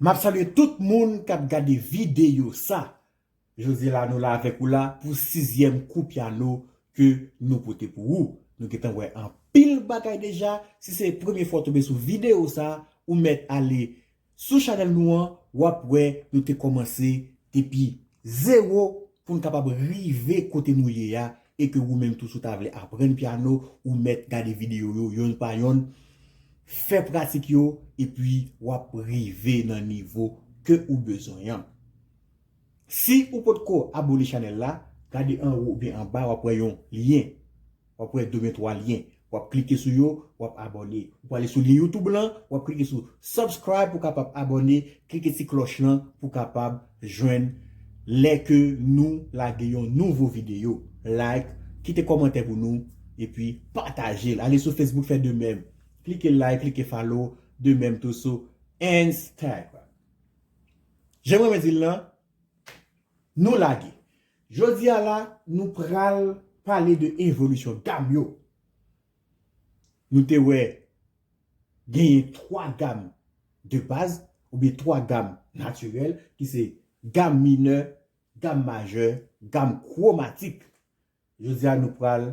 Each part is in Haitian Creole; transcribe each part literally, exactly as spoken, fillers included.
M ap salye tout moun k ap gade videyo sa. Jodi a la, nou la avèk ou la pou sizyèm kou pyano ke nou pote pou ou. Nou gentan wè anpil bagay deja. Si se premye fwa w tonbe sou videyo sa, ou mèt ale sou chanèl nou an, w ap wè nou te kòmanse depi zewo pou n kapab rive kote nou ye a, e ke ou menm tou si w ta vle aprann pyano, ou mèt gade videyo yo yonn pa yonn, fè pratik yo, epi w ap rive nan nivo ke ou bezwen an. Si ou potko abone chanèl la, gade anwo oubyen anba, w ap wè yon lyen. W ap wè demen twa lyen. W ap klike sou yo, w ap abòne. Ou prale sou lyen YouTube lan, w ap klike sou subscribe pou kapab abòne, klike ti klòch lan pou kapab jwenn lè ke nou lage yon nouvo videyo. Like, kite kòmantè pou nou, epi pataje l. Ale sou Facebook, fè de menm. Klike like, klike follow, de menm tou sou Instagram. Jan mwen di l lan, nou lage. Jodi a la, nou pral pale de evolisyon gam yo. Nou te wè genyen twa gam de baz, oubyen twa gam natirèl, ki se gam minè, gam majè, gam kwomatik. Jodi a, nou pral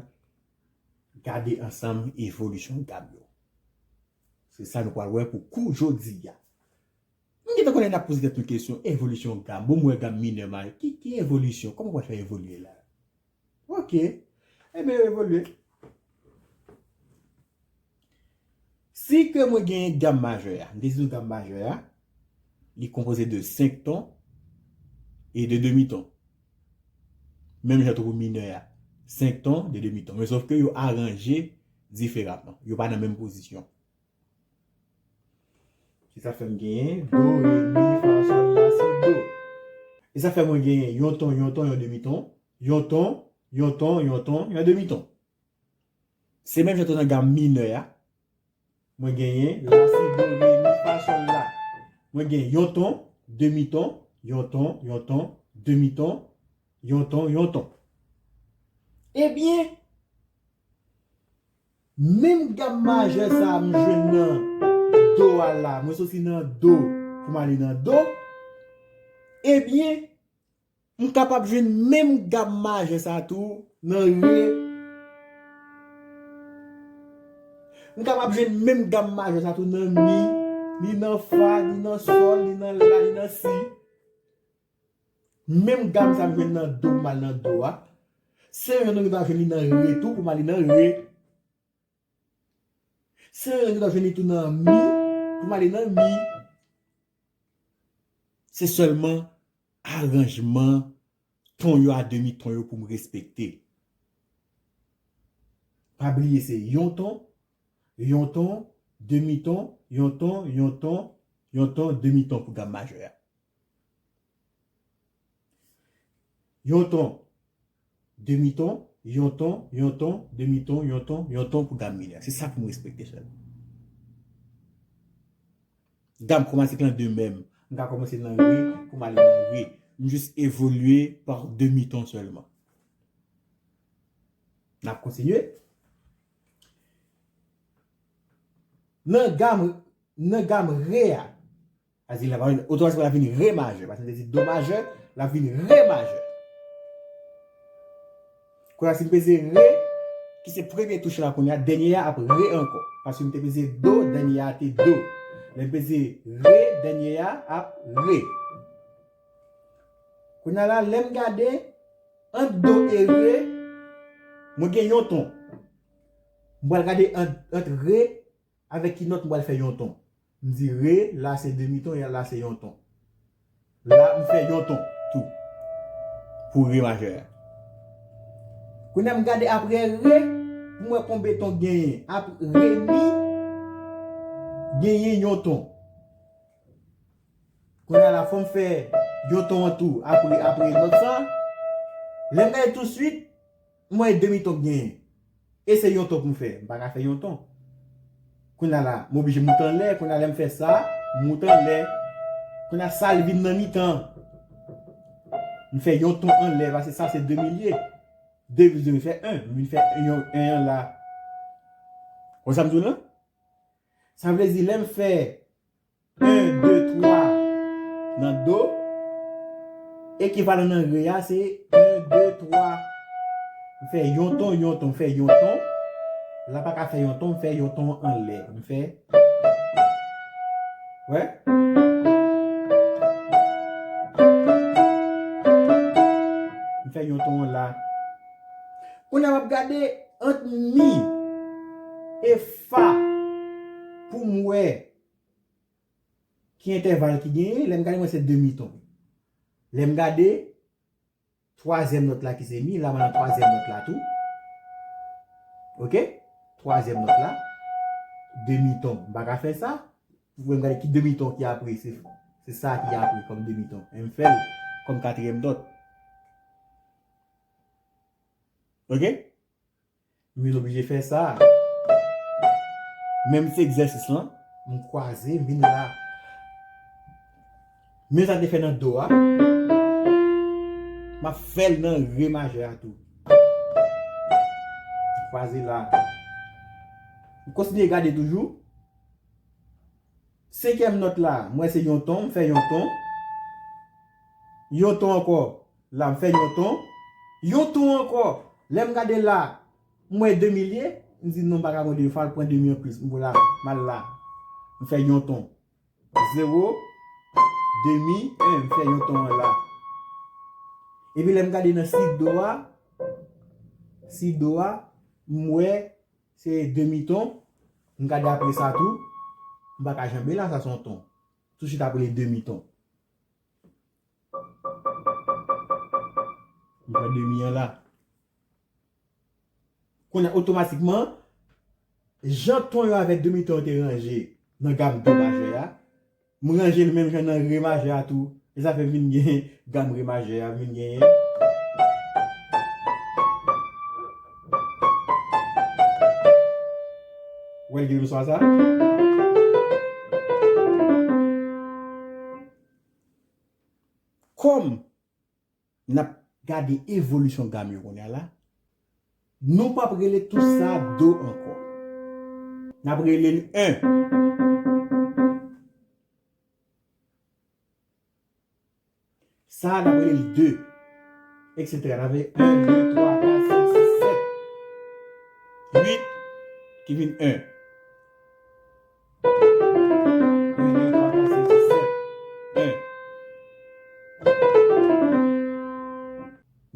gade ansanm evolisyon gam yo. Se sa nou pral wè pou kou jodi a. M gentan konnen n ap poze tèt nou kesyon, evolisyon gam. Bon, m wè gam minè, majè. Ki, ki evolisyon? Kòman w pral fè evolye la? Ok. Ebyen, evolye. Si ke mwen genyen gam majè a, m te di nou gam majè a, li konpoze de senk ton e de demi ton. Menm jan tou pou minè a, senk ton, de demi ton. Men sòf ke yo aranje diferaman. Yo pa nan menm pozisyon. Se sa fè m genyen do, re, mi, fa, sòl, la, si, do. E sa fè mwen genyen yon ton, yon ton, yon demi ton, yon ton, yon ton, yon ton, yon demi ton. Se menm jan tou nan gam minè a. Mwen genyen la, si, do, re, mi, fa, sòl, la. Mwen gen yon ton, demi ton, yon ton, yon ton, demi ton, yon ton, yon ton. Ebyen, menm gam majè sa a m jwenn nan do a la, mwen soti nan do pou m ale nan do, ebyen, m kapab jwenn menm gam majè sa a tou nan re. M kapab jwenn menm gam majè sa a tou nan mi, ni nan fa, ni nan sòl, ni nan la, ni nan si. Menm gam sa a m jwenn nan do pou m al nan do a. Se menm jan nou rive jwenn li nan re tou pou m ale nan re. Se menm jan nou jwenn li tou nan mi pou m ale nan mi. Se sèlman aranjman ton yo a demi ton yo pou m respekte. Pa bliye se yon ton, yon ton, demi ton, yon ton, yon ton, yon ton, demi ton pou gam majè a. Yon ton, demi ton, yon ton, yon ton, demi ton, yon ton, yon ton pou gam minè. Se sa pou m respekte sèlman. Gam kwomatik lan de menm. M ka kòmanse nan re pou m ale nan re. M jis evolye pa demi ton sèlman. N ap kontinye. Nan gam, nan gam re a, sa di la, otomatikman l ap vin re majè. Paske m te di do majè, l ap vin re majè. Kounye a, si m peze re, ki se premye touch la kounye a, dènye a ap re ankò. Paske m te peze do, dènye a te do. Lè m peze re, dènye a ap re. Kounye a la, lè m gade, ant do e re, mwen gen yon ton. M pral gade ant, ant re avèk ki nòt m pral fè yon ton. M di re, la se demi ton, e la se yon ton. La, m fè yon ton tou pou re majè a. Kounye a m gade apre re, pou m wè konbe ton genyen. Apre mi, genyen yon ton. Kounye a la, fò m fè yon ton an tou apre, apre nòt sa. Lè m gade tousuit, m wè demi ton k genyen. E se yon ton pou m fè. M pa ka fè yon ton. Kounye a la, m oblije moute anlè. Kounye a, lè m fè sa, m moute anlè. Kounye a, sa l vin nan mitan. M fè yon ton anlè, paske sa se de milye. De plis de, m fè en. M vin fè yon en an la. Wè sa m di w lan? Sa vle di, lè m fè en, de, twa, Nan do, ekivalan nan re a se en, de, twa. M fè yon ton, yon ton, m fè yon ton. La pa ka fè yon ton, m fè yon ton anlè. M fè. Wè? M fè yon ton la. Kounye a m ap gade ant mi e fa pou m wè ki entèval ki genyen. Lè m gade, mwen se demi ton. Lè m gade twazyèm nòt la ki se mi, la mwen nan twazyèm nòt la tou. Oke? Twazyèm nòt la, demi ton. M pa ka fè sa. Pou m gade ki demi ton ki apre, se, se sa ki apre kòm demi ton. E m fè l kòm katriyèm nòt. Oke? M vin oblije fè sa. Menm ti egzèsis lan, m kwaze, m vin la. Menm sa m te fè nan do a, m ap fè l nan re majè a tou. M kwaze la. M kontinye gade toujou. Senkyèm nòt la, m wè se yon ton, m fè yon ton. Yon ton ankò. La, m fè yon ton. Yon ton ankò. Lè m gade la, m wè demi l ye. M di non, m pa ka pran demi, fò l pran demi anplis. M voye la, m al la. M fè yon ton. Zewo, demi, en, m fè yon ton an la. Epi lè m gade nan si do a, si do a, m wè se demi ton. M gade apre sa tou, m pa ka janbe la, sa se yon ton. Tousuit apre li demi ton. M pran demi an la. Kounye a, otomatikman, jan ton yo avèk demi ton yo te ranje nan gam do majè a, m ranje l menm jan nan re majè a tou. E sa fè m vin gen gam re majè a, m vin genyen. Ou wè l gen menm son sa? Kòm n ap gade evolisyon gam yo kounye a la, nou p ap rele tou sa do ankò. N ap rele l en. Sa a, n ap rele l de, etsetera. N ap rele en, de, twa, kat, senk, sis, sèt, uit, ki vin en. En, de, twa, kat, senk, sis, sèt, en.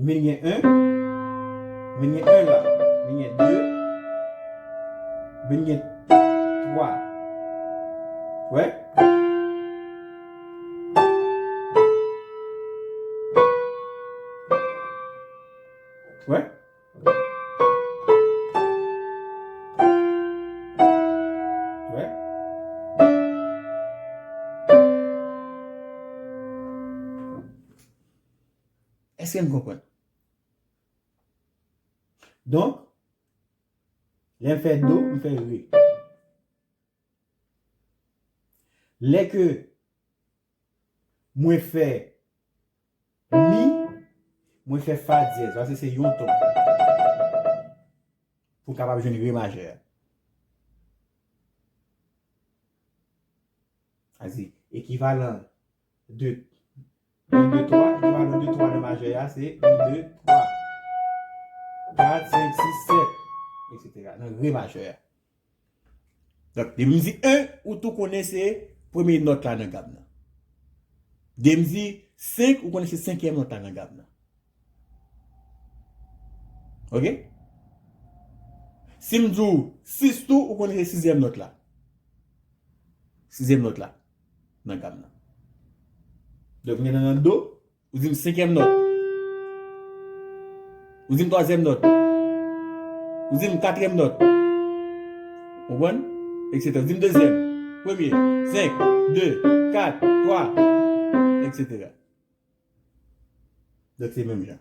M vin gen en. M vin gen en la. M vin gen de. M vin gen twa. Wè? Wè? Wè? Èske n konprann? Donk, lè m fè do, m fè re. Lè ke mwen fè mi, mwen fè fa dyèz, paske se yon ton. Pou w kapab jwenn re majè a. Sa di, ekivalan de en, de, twa, ekivalan de twa nan majè a, se en, de, twa, kat, senk, sis, sèt, etsetera. Nan re majè a. Donk, depi m di en, ou tou konnen se premye nòt la nan gam nan. Depi m di senk, ou konnen se senkyèm nòt la nan gam nan. Oke? Si m di w sis tou, ou konnen se sizyèm nòt la. Sizyèm nòt la nan gam nan. Donk, m gen nan do, ou di m senkyèm nòt. Ou di m twazyèm nòt. Ou di m katriyèm nòt. Konprann? Etsetera. Ou di m dezyèm. Premye. Senk, de, kat, twa, etsetera. Donk, se menm jan.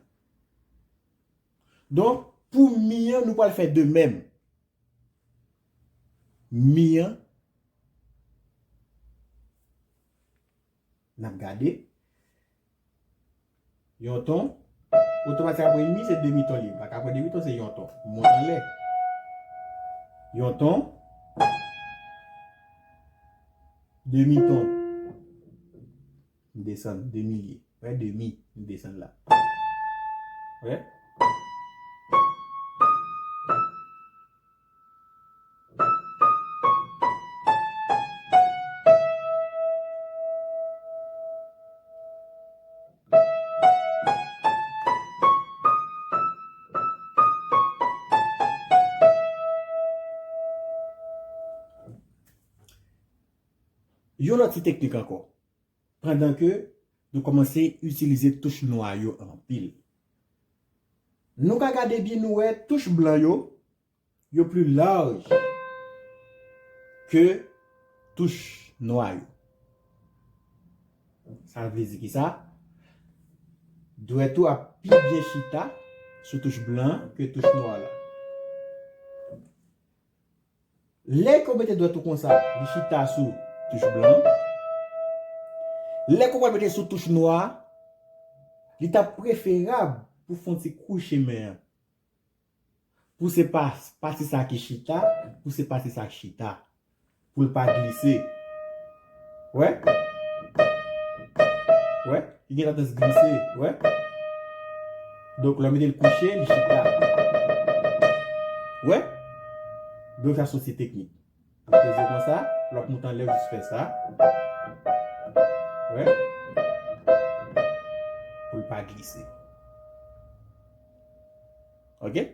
Donk, pou mi an, nou pral fè de menm. Mi an, n ap gade. Yon ton, otomatik apre mi, se demi ton li ye. Pa ka pran demi ton, se yon ton. M monte anlè. Yon ton, demi ton. M desann de milye. Wè, de mi, m desann la. Wè? Yon lòt ti teknik ankò. Pandan ke nou kòmanse itilize touch nwa yo anpil. Nou ka gade byen, nou wè touch blan yo, yo pli laj ke touch nwa yo. Sa vle di ki sa? Dwèt ou ap pi byen chita sou touch blan ke touch nwa la. Lè ke w mete dwèt ou konsa, li chita sou touch blan. Lè ke w pral mete sou touch nwa, li t ap preferab pou w fè yon ti kouche men an. Pou se pa pati sa ki chita, pou se pati sa ki chita. Pou l pa glise. Wè? Wè? Li gen tandans glise. Wè? Donk, lè w mete l kouche, li chita. Wè? Donk, sa se yon ti teknik. Peze konsa, lè w ap moute anlè, w jis fè sa. Wè? Pou l pa glise. Oke?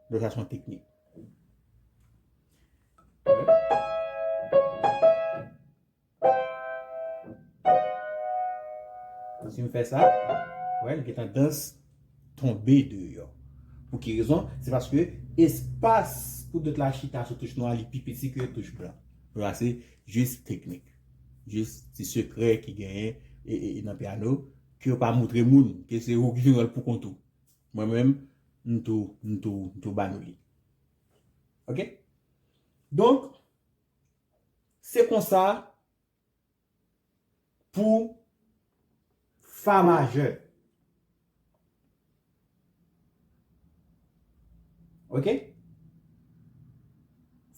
Donk, sa se yon teknik. Si m fè sa, wè, l gen tandans tonbe deyò. Pou ki rezon? Se paske espas pou dwèt la chita sou touch nwa li pi piti ke touch blan. Donk la se jis teknik. Jis ti sekrè ki genyen e, e, e nan pyano ke yo pa montre moun, ke se ou ki jwenn pou kont ou. Mwen menm, m tou, m tou, m tou ba nou li. Oke? Donk, se konsa pou fa majè. Oke?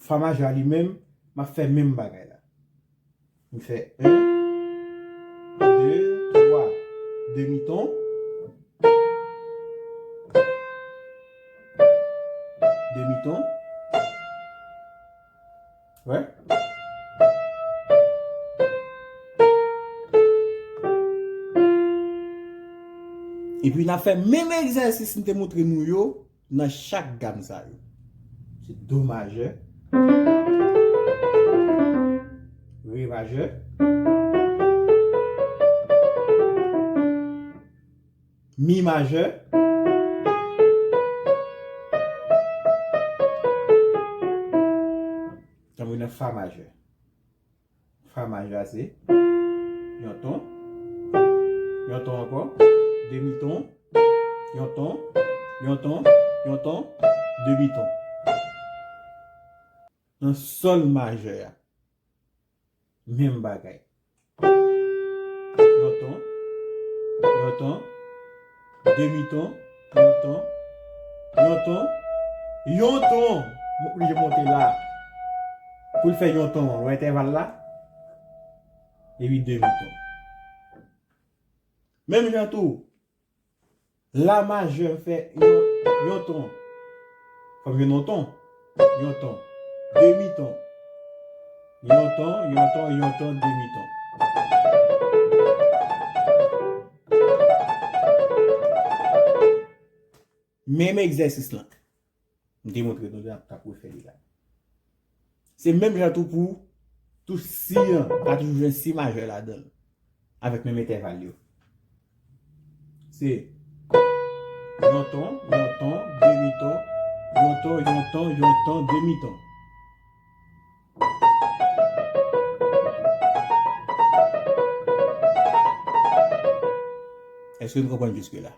Fa majè a li menm, m ap fè menm bagay la. M fè en, de, twa, demi ton. Demi ton. Wè. Epi n ap fè menm egzèsis m te montre nou yo nan chak gam sa yo. Se do majè, re majè, mi majè. Tankou nan fa majè. Fa majè a se yon ton, yon ton ankò, demi ton, yon ton, yon ton, yon ton, demi ton. Nan sòl majè a, menm bagay. Yon ton, yon ton, demi ton, yon ton, yon ton, yon ton. M oblije monte la. Pou l fè yon ton, w wè entèval la? Epi demi ton. Menm jan tou, la majè fè yon, yon ton. Fò m jwenn yon ton. Yon ton. Demi ton. Yon ton, yon ton, yon ton, demi ton. Menm egzèsis lan. M te montre nou, m t ap refè li la. Se menm jan tou pou touch si an, ou ka toujou jwenn si majè ladan l, avèk menm entèval yo. Se yon ton, yon ton, demi ton, yon ton, yon ton, yon ton, demi ton. Èske nou konprann jiske la?